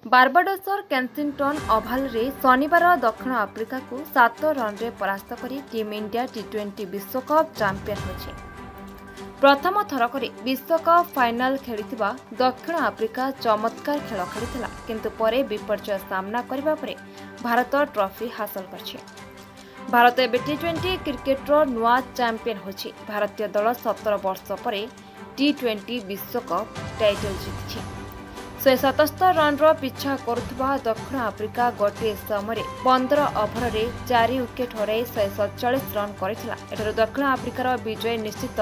ବାର୍ବାଡୋସର କେନ୍ସିଂଟନ୍ ଓଭାଲରେ ଶନିବାର ଦକ୍ଷିଣ ଆଫ୍ରିକାକୁ 7 ରନ୍ରେ ପରାସ୍ତ କରି ଟିମ୍ ଇଣ୍ଡିଆ ଟି-20 ବିଶ୍ୱକପ୍ ଚାମ୍ପିୟନ ହୋଇଛି। ପ୍ରଥମ ଥର କରି ବିଶ୍ୱକପ୍ ଫାଇନାଲ ଖେଳିଥିବା ଦକ୍ଷିଣ ଆଫ୍ରିକା ଚମତ୍କାର ଖେଳ ଖେଳିଥିଲା, କିନ୍ତୁ ପରେ ବିପର୍ଯ୍ୟୟ ସାମ୍ନା କରିବା ପରେ ଭାରତ ଟ୍ରଫି ହାସଲ କରିଛି। ଭାରତ ଏବେ ଟି-20 କ୍ରିକେଟର ନୂଆ ଚାମ୍ପିୟନ ହୋଇଛି। ଭାରତୀୟ ଦଳ 17 ବର୍ଷ ପରେ ଟି-20 ବିଶ୍ୱକପ୍ ଟାଇଟଲ ଜିତିଛି। 177 ରନ୍ର ପିଛା କରୁଥିବା ଦକ୍ଷିଣ ଆଫ୍ରିକା ଗୋଟିଏ ସମୟରେ 15 ଓଭରରେ 4 ୱିକେଟ୍ ହରାଇ 147 ରନ୍ କରିଥିଲା। ଏଠାରୁ ଦକ୍ଷିଣ ଆଫ୍ରିକାର ବିଜୟ ନିଶ୍ଚିତ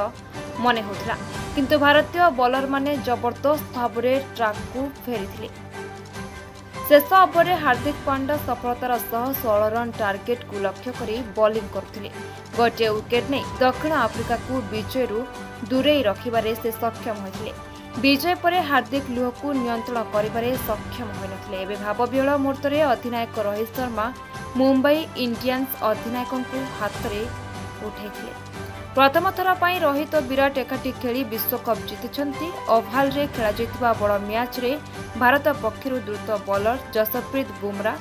ମନେ ହେଉଥିଲା, କିନ୍ତୁ ଭାରତୀୟ ବୋଲରମାନେ ଜବରଦସ୍ତ ଭାବରେ ଟ୍ରାକ୍କୁ ଫେରିଥିଲେ। ଶେଷ ଓଭରରେ ହାର୍ଦ୍ଦିକ ପାଣ୍ଡ୍ୟା ସଫଳତାର ସହ 16 ରନ୍ ଟାର୍ଗେଟକୁ ଲକ୍ଷ୍ୟ କରି ବୋଲିଂ କରୁଥିଲେ। ଗୋଟିଏ ୱିକେଟ୍ ନେଇ ଦକ୍ଷିଣ ଆଫ୍ରିକାକୁ ବିଜୟରୁ ଦୂରେଇ ରଖିବାରେ ସେ ସକ୍ଷମ ହୋଇଥିଲେ। ବିଜୟ ପରେ ହାର୍ଦ୍ଦିକ ଲୁହକୁ ନିୟନ୍ତ୍ରଣ କରିବାରେ ସକ୍ଷମ ହୋଇନଥିଲେ। ଏବେ ଭାବବିହ୍ୱଳ ମୁହୂର୍ତ୍ତରେ ଅଧିନାୟକ ରୋହିତ ଶର୍ମା ମୁମ୍ବାଇ ଇଣ୍ଡିଆନ୍ସ ଅଧିନାୟକଙ୍କୁ ହାତରେ ଉଠାଇଥିଲେ। ପ୍ରଥମ ଥର ପାଇଁ ରୋହିତ ଓ ବିରାଟ ଏକାଠି ଖେଳି ବିଶ୍ୱକପ୍ ଜିତିଛନ୍ତି। ଓଭାଲରେ ଖେଳାଯାଇଥିବା ବଡ଼ ମ୍ୟାଚ୍ରେ ଭାରତ ପକ୍ଷରୁ ଦ୍ରୁତ ବୋଲର ଯଶପ୍ରୀତ ବୁମରା,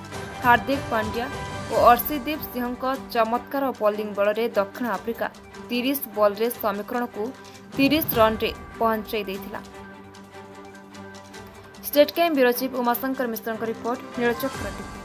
ହାର୍ଦ୍ଦିକ ପାଣ୍ଡ୍ୟା ଓ ଅର୍ଶଦୀପ ସିଂହଙ୍କ ଚମତ୍କାର ବୋଲିଂ ବଳରେ ଦକ୍ଷିଣ ଆଫ୍ରିକା 30 ବଲ୍ରେ ସମୀକରଣକୁ 30 ରନ୍ରେ ପହଞ୍ଚାଇ ଦେଇଥିଲା। State crime bureau chief Umashankar ମିଶ୍ରଙ୍କ ରିପୋର୍ଟ, ନୀଳଚକ୍ର ଟିଭି।